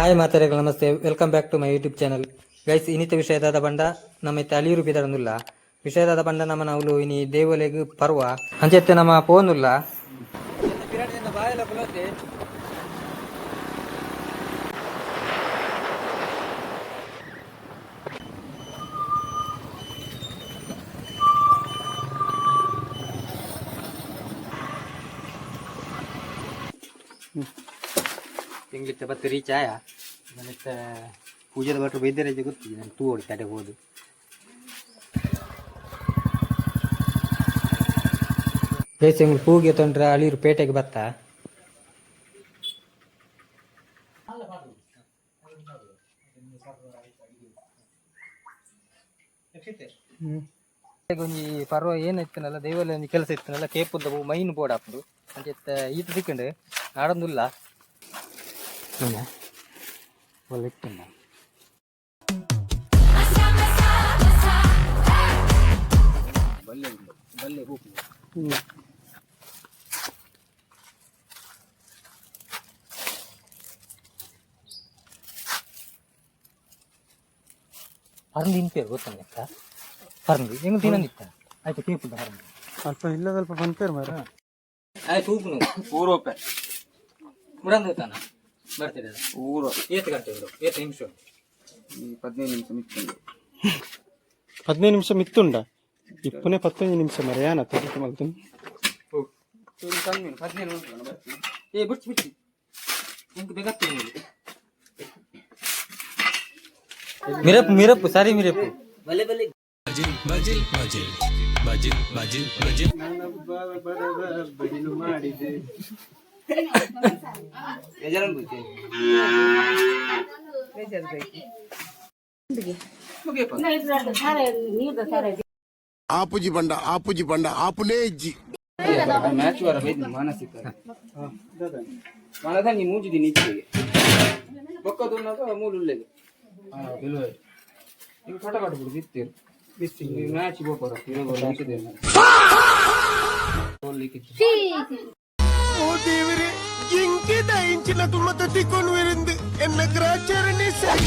Hi ಮಾತಾರೆಗಳ ನಮಸ್ತೆ, welcome back to my YouTube channel guys. ಇನ್ನಿತ ವಿಷಯದಾದ ಬಂಡ ನಮ್ಮ ಇತ್ತೆ ಅಲಿಯೂರು ಬಿದರನುಲ್ಲ ವಿಷಯದಾದ ಬಂಡ ನಮ್ಮ ನಾವು ಇನಿ ದೇವಲೆಗ್ ಪರ್ವ ಅಂಚೆತ್ತೆ ನಮ್ಮ ಪೋನುಲ್ಲ. ತಿಂಗ್ಳಿತ್ತೆ ಬತ್ತು ರೀಚ್ ಆಯ. ಮತ್ತೆ ಪೂಜೆದ ಭಟ್ರು ಬೈದ್ಯರಾಜೆ ಗೊತ್ತಿದೆ, ನಾನು ತೂ ಹೊಡಿತ ಅಡೆ ಹೋದು. ಗೈಸ್, ಎಂಗ್ಳು ಪೂಗೆ ತೊಂದ್ರೆ ಅಳಿಯೂರು ಪೇಟೆಗೆ ಬತ್ತ. ಒಂಜಿ ಪರ್ವ ಏನಿತ್ತನಲ್ಲ, ದೈವಲ ಒಂಜಿ ಕೆಲಸ ಇತ್ತನಲ್ಲ, ಕೇಪುದ ಮೈನ್ ಬೋರ್ಡ್ ಆಪುಂಡು ಅಂಚೆತ್ತ ಈತ ತಿಕ್ಕಂಡು ನಾಡೊಂದುಲ್ಲ ಒಳ್ಳೆ ಇತ್ತುಂಡ. ಪರ್ಂದು ಇನ್ಪೇರು ಗೊತ್ತಂಗ, ಪರ್ಂದು ಹೆಂಗ್ ತಿನ್ನಂದಿತ್ತ ಆಯ್ತು, ಕೇಪುದ ಪರ್ಂದು. ಅಲ್ಪ ಇಲ್ಲ, ಸ್ವಲ್ಪ ಪನ್ಪೇರು ಮಾರ. ಆಯ್ತು, ತೂಪುನು ಊರೋಪೆ. ಮುರಂದು ತಾನ ಬರ್ತಿದೆ. ಊರು. ಏತ್ ಗಂಟೆ ಉಂಡು, ಏತ್ ನಿಮಿಷ ಉಂಟು? ಈ 15 ನಿಮಿಷ ಮಿಕ್ಕಿಂದು. 15 ನಿಮಿಷ ಮಿತ್ತುಂಡ? ಇಪ್ಪನೇ 15 ನಿಮಿಷ ಮರ, ಏನ ತಗಿತು ಮಲ್ತು. ಕಮ್ಮಿ 15 ಉಂಟು ಬರ್ತೀನಿ. ಏ ಬಿಡ್ಸಿ ಬಿಡ್ಸಿ, ನಿಂಗೆ ಬೇಕಾಗ್ತದೆ. ಮಿರಪ್ಪು ಮಿರಪ್ಪು ಸರಿ ಮಿರಪ್ಪು. ಆಪುಜಿ ಬಂಡ, ಆಪುಜಿ ಬಂಡ, ಆಪುನೇ ಇಜ್ಜಿ. ಮ್ಯಾಚ್ ವಾರ ಬೈದಿನಿ ಮಾನಸಿಕ ಮನದಂಗಿ ಮೂಜಿದಿನಿ ಇಚ್ಚಿಗೆ ಬೊಕ್ಕದುನ್ನಾಗ ಮೂಲು ಉಲ್ಲೆಗೆ ಈಗ ಪಟ ಪಟ ಬಿಡು ಬಿತ್ತೀರು ಬಿಸ್ತಿ ಮ್ಯಾಚ್ ಗೋಪರ. ಓ ದೇವರೇ, ಇಂಕಿದ ಇಂಚಿನ ತುಮ್ಮತ ತಿಕ್ಕೊಂಡು ಎನ್ನ ಗ್ರಾಚಾರನೇ ಸರಿ.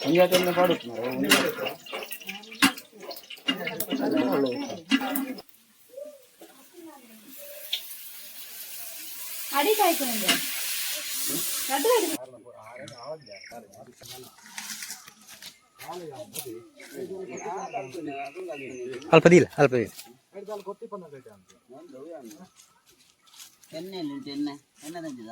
ಒಂಜಾಟೊಂದು ಪಾಡುತ್ತು ಮಾರ್ರೆ. ಅಡಿ ಕಾಯ್ಕೊಂಡು ರಡ್ಡು. ಅಲ್ಪ ದಿಲ್ಲ, ಅಲ್ಪ ದಿಲ್ಲ. ಎಣ್ಣೆ ಉಂಟು, ಎಣ್ಣೆ ಎಣ್ಣೆ ತಂದಿದ.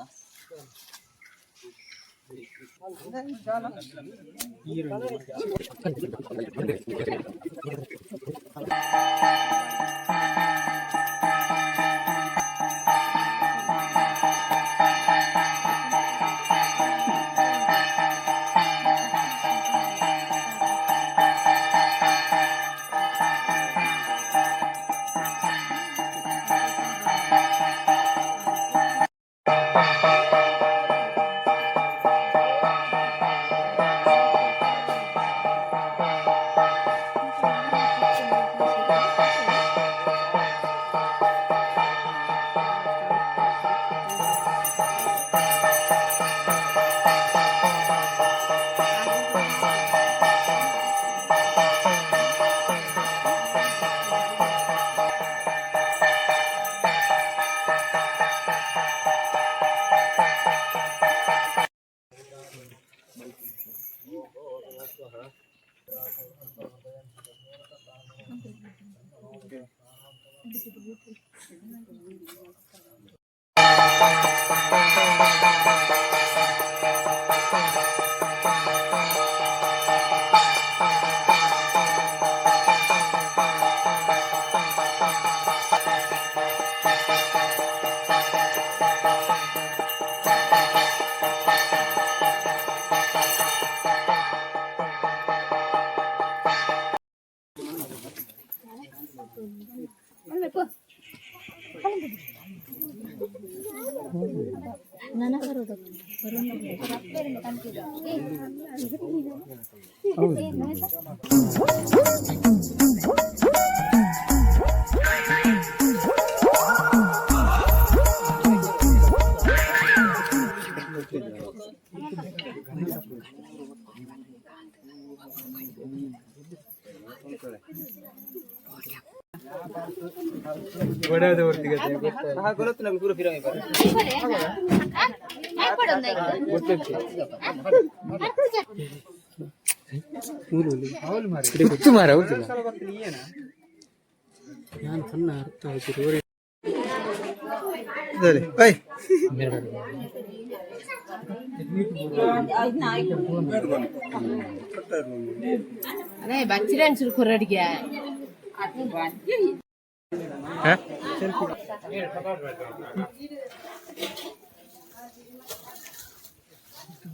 ನಾನು ಸಣ್ಣ ಅರ್ಥ ಆಯ್ತು.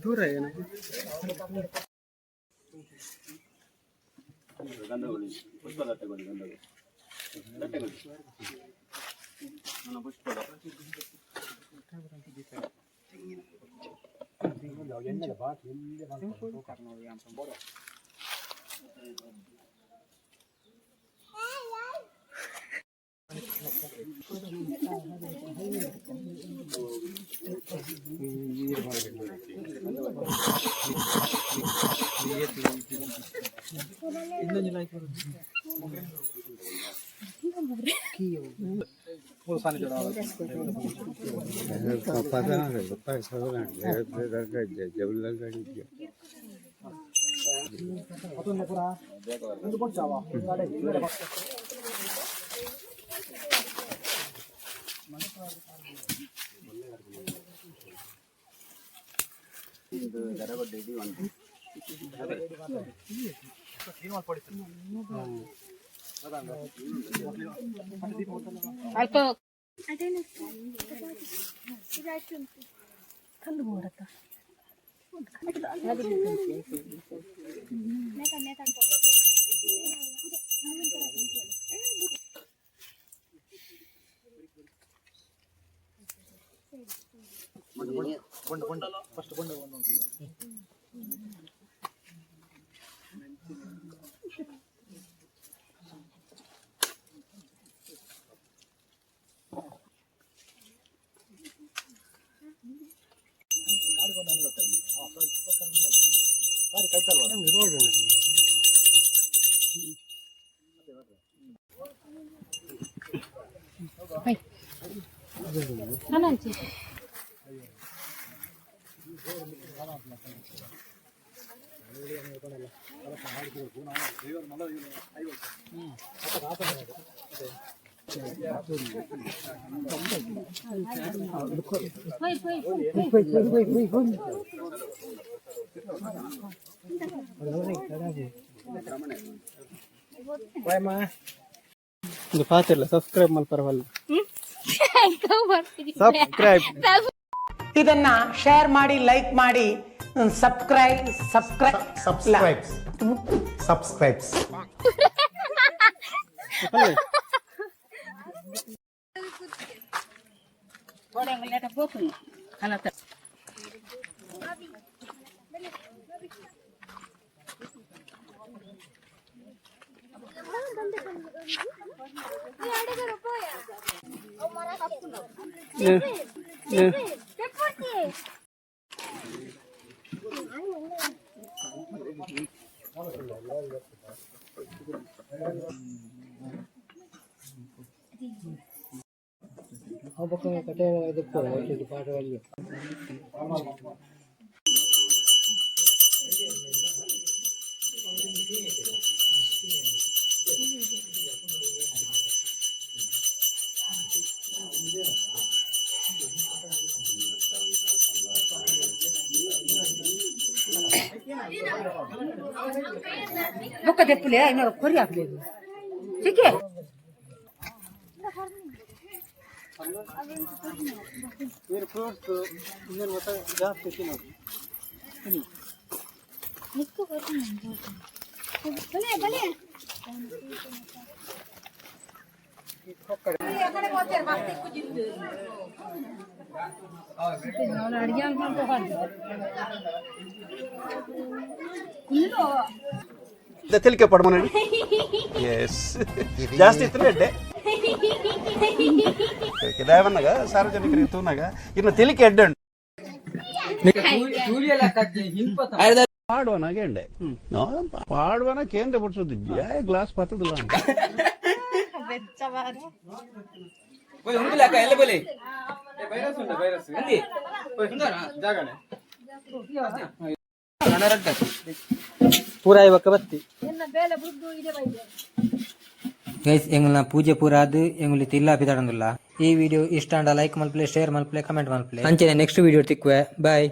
ದೂರ ಏನು? ಇದು ಪಾತಿಲ್ಲ, ಸಬ್ಸ್ಕ್ರೈಬ್ ಮಲ್ಪರವಲ್ಲ. ಸಬ್ಸ್ಕ್ರೈಬ್. ಇದನ್ನ ಶೇರ್ ಮಾಡಿ, ಲೈಕ್ ಮಾಡಿ, ಸಬ್ಸ್ಕ್ರೈಬ್, ಸಬ್ಸ್ಕ್ರೈಬ್. Subscribes, subscribes. ಬೇರೆ ಫ್ರೂಟ್ಸ್ ಇನ್ನೇನು ಮತ್ತೆ ಜಾಸ್ತಿ ತಿನ್ನೋದು. ತಿಳಿಕೆ ಪಡ್ಮನ. ಎಸ್, ಜಾಸ್ತಿ ಇತ್ತು ಎಡ್ಡೆ. ದೇವನ್ನಾಗ ಸಾರ್ವಜನಿಕರಿಗೆ ತೂನಾಗ ಇನ್ನು ತಿಳಿಕೆ ಎಡ್ಡೆ ಉಂಟು. ಪಾಡುವನ ಗೆಂಡೆ ಪಾಡುವನ ಕೇಂದ್ರ ಪಡಿಸೋದು ಗ್ಲಾಸ್ ಪತ್ತದಿಲ್ಲ. ಬೆಚ್ಚ ಬಾರಿ. ಉಂಗುಲ ಅಕ್ಕ ಎಲ್ಲ ಬೋಲೆ. ಅಂದಿ. ಜಾಗನೆ. ಪೂರ ಇವಾಗ ಬತ್ತಿ. ಎನ್ನ ಬೇಲೆ ಬುಡ್ದು ಇದೆ ಬೈದೆ. ಗೈಸ್, ಎಂಗುಲ್ನ ಪೂಜೆ ಪೂರ ಅದು ಎಂಗುಲಿ ತಿಲ್ಲ ಪಿದಾಡೊಂದುಲ್ಲ. ಈ ವಿಡಿಯೋ ಇಷ್ಟ ಅಂಡ ಲೈಕ್ ಮಲ್ಪಲೆ, ಶೇರ್ ಮಲ್ಪಲೆ, ಕಮೆಂಟ್ ಮಲ್ಪಲೆ. ಅಂಚನೆ ನೆಕ್ಸ್ಟ್ ವಿಡಿಯೋ ತಿಕ್ಕುವೆ. ಬಾಯ್.